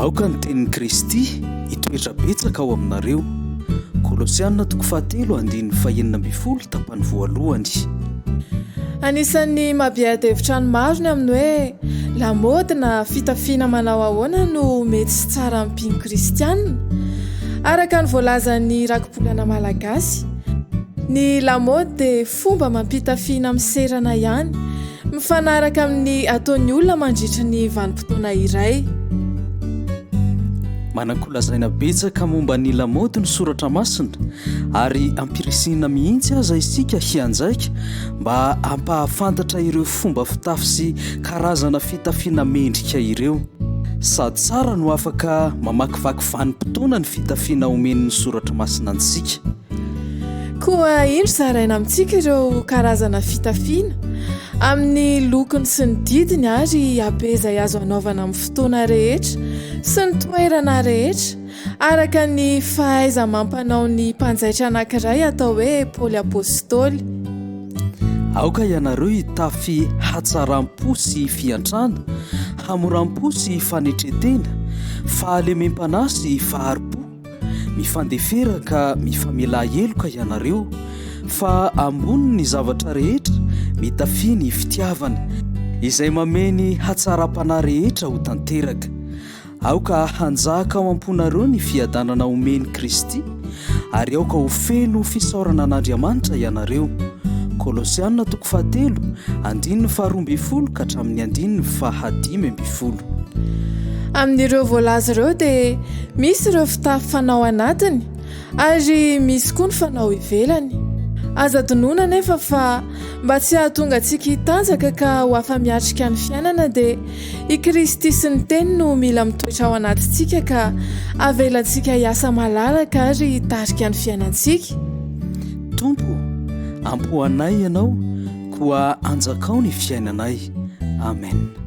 Aoka ny tenin'i Kristy hitoetra betsaka ao aminareo. Kolosiana toko fahatelo andininy fahenina ambin'ny folo tapany voalohany. Anisan'ny mampiady hevitra ny maro ny amin'ny hoe lamaody na fitafiana manao ahoana no mety sy tsara amin'ny mpino kristiana. Araka ny voalazan'ny rakibolana malagasy, ny lamaody dia fomba amam-pitafiana miserana ihany, mifanaraka amin'ny ataon'ny olona mandritra ny vanim-potoana iray. Manan-kolazaina betsaka momba ny lamaody ny Soratra Masina, ary ampirisihina mihitsy aza isika hianjaika mba hampahafantatra ireo fomba fitafy sy karazana fitafiana mendrika ireo. Sady tsara no afaka mamakivaky vanim-potoana ny fitafiana omen'ny Soratra Masina antsika. Koa indro zaraina amintsika ireo karazana fitafiana, amin'ny lokony sy ny didiny ary habe izay azo anaovana amin'ny fotoana rehetra sy ny toerana rehetra, araka ny fahaiza-mampanao ny mpanjaitra anankiray atao hoe Paoly Apostoly. Aoka ianareo hitafy hatsaram-po sy fiantrana, hamoram-po sy fanetren-tena, fahalemem-panahy sy fahari-po. Mifandefera ka mifamelà heloka ianareo, fa ambonin' ny zavatra rehetra, mitafia ny fitiavana, izay mamehy ny hatsaram-panahy rehetra ho tanteraka. Aoka hanjaka ao am-ponareo ny fiadanana omen'i Kristy, ary aoka ho feno fisaorana an'Andriamanitra ianareo. Kolosiana toko fahatelo, andininy faharoa ambin'ny folo ka hatramin'ny andininy fahadimy ambin'ny folo. Amin'ireo voalaza ireo dia misy ireo fitafy fanao anatiny ary misy koa ny fanao ivelany. Aza adinoina anefa fa mba tsy hahatonga antsika hitanjaka ka ho afa-miatrika ny fiainana dia I Kristy sy ny Teniny no mila mitoetra ao anatintsika ka avelantsika hiasa malalaka ary hitarika ny fiainantsika. Tompo ô, ampohanay Ianao, koa anjakao ny fiainanay. Amen.